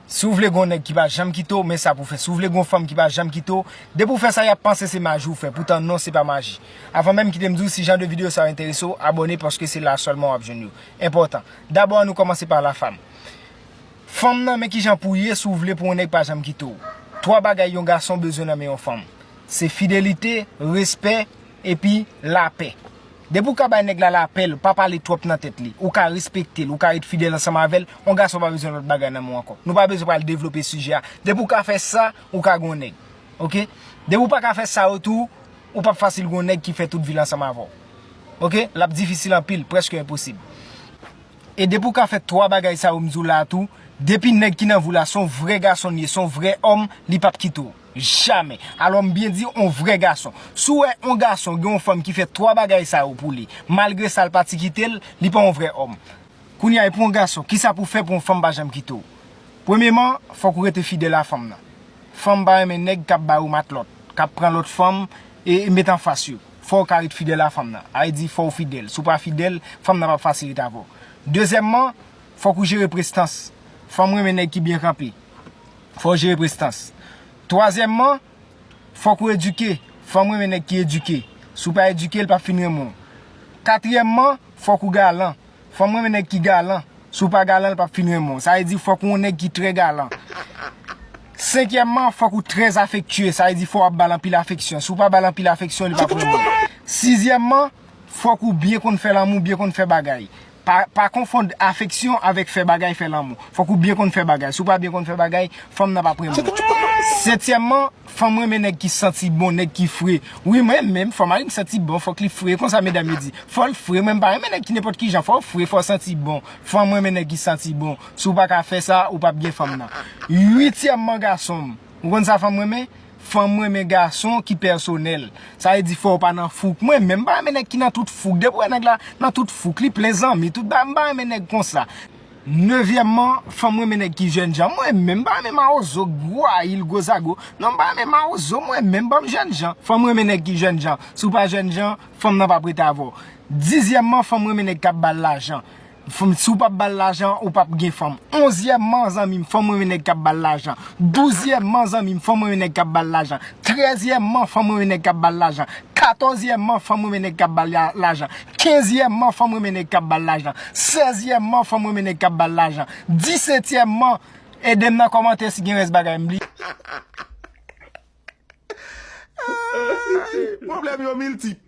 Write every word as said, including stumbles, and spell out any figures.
Si w vle gon nèg ki pa janm kite w, men sa pou fè. Si w vle gon fanm ki pa janm kite w, depi w fè sa, y ap panse se maji w fè. Poutan non, se pa maji. Avan menm kite m di w, si jan de videyo sa yo enterese w, abòne paske se la sèlman w ap jwenn yo. Enpòtan. Dabò, ann nou kòmanse pa la femme. Fanm nan, men kijan pou w ye si w vle pou yon nèg pa janm kite w. Twa bagay yon gason bezwen nan men yon fanm. Se fidelite, respè, epi lapè. Depi w ka bay nèg la lapè l, pa pale twòp nan tèt li. Ou ka respekte l, ou ka ret fidèl ansanm avè l, yon gason pa bezwen lòt bagay nan men w ankò. Nou pa bezwen pral devlope sijè a. Depi w ka fè sa, ou ka gon nèg. Oke? Depi w pa ka fè sa yo tou, ou p ap fasil gon nèg ki fè tout vi l ansanm avè w. Oke? L ap difisil anpil, prèske enposib. E depi w ka fè twa bagay sa yo m di w la a tou, depi nèg ki nan vi w la se yon vrè gason l ye, se yon vrè òm, li p ap kite w. Jamè. Alò m byen di, yon vrè gason. Si w wè yon gason gen yon fanm ki fè twa bagay sa yo pou li, malgre sa l pati kite l, li pa yon vrè òm. Kounye a, e pou yon gason, kisa pou w fè pou yon fanm pa janm kite w? Premyeman, fòk ou rete fidèl a fanm nan. Fanm pa renmen nèg k ap ba yo matlòt, k ap pran lòt fanm e, e met anfas yo. Fò w ka ret fidèl a fanm nan. Sa vle di fò w fidèl. Si w pa fidèl, fanm nan p ap fasil ret avè w. Dezyèmman, fòk ou jere prestans. Fanm renmen nèg ki byen kanpe. Fò w jere prestans. Twazyèmman, fòk ou edike. Fanm renmen nèg ki edike. Si w pa edike, l p ap fin renmen w. Katriyèmman, fòk ou galan. Fanm renmen nèg ki galan. Si w pa galan, l p ap fin renmen w. Sa vle di fòk ou yon nèg ki trè galan. Senkyèmman, fòk ou trè afektye. Sa vle di fò w ap ba l anpil afeksyon. Si w pa ba l anpil afeksyon, li p ap renmen w. Sizyèmman, fòk ou byen konn fè lanmou, byen konn fè bagay. Pa, pa konfonn afeksyon avèk fè bagay, fè lanmou. Fòk ou byen konn fè bagay. Si w pa byen konn fè bagay, fanm nan p ap renmen w. Setyèmman, fanm renmen nèg ki santi bon, nèg ki fre. Wi, mwen menm, fò mari m santi bon, fòk li fre. Konsa medam yo di. Fò l fre, mwen m pa renmen nèg ki nenpòt ki jan. Fò w fre, fò w santi bon. Fanm renmen nèg ki santi bon. Si w pa ka fè sa, ou p ap gen fanm nan. Uityèmman, gason m. Ou konn sa fanm renmen? Fanm renmen gason ki pèsonèl. Sa vle di fò w pa nan fouk. Mwen menm, m pa renmen nèg ki nan tout fouk. Depi w wè nèg la nan tout fouk, li plen zanmi, tout bagay, m pa renmen nèg konsa. Nevyèmman, fanm renmen nèg ki jènjan. Mwen menm, m pa renmen mawozo, gwo ayil, gwo zago. Non, m pa renmen mawozo, mwen menm, ban m jènjan. Fanm renmen nèg ki jènjan. Si w pa jènjan, fanm nan p ap rete avè w. Dizyèmman, fanm renmen nèg k ap ba l lajan. Fanm, si w p ap ba l lajan, ou p ap gen fanm. Onzyèmman, zanmi m, fanm renmen nèg k ap ba l lajan. Douzyèmman, zanmi m, fanm renmen nèg k ap ba l lajan. Trèzyèmman, fanm renmen nèg k ap ba l lajan. Katòzyèmman, fanm renmen nèg k ap ba l la-, lajan. Kenzyèmman, fanm renmen nèg k ap ba l lajan. Sèzyèmman, fanm renmen nèg k ap ba l lajan. Disetyèmman, ede m nan kòmantè si gen rès bagay m li. Pwoblèm yo miltip.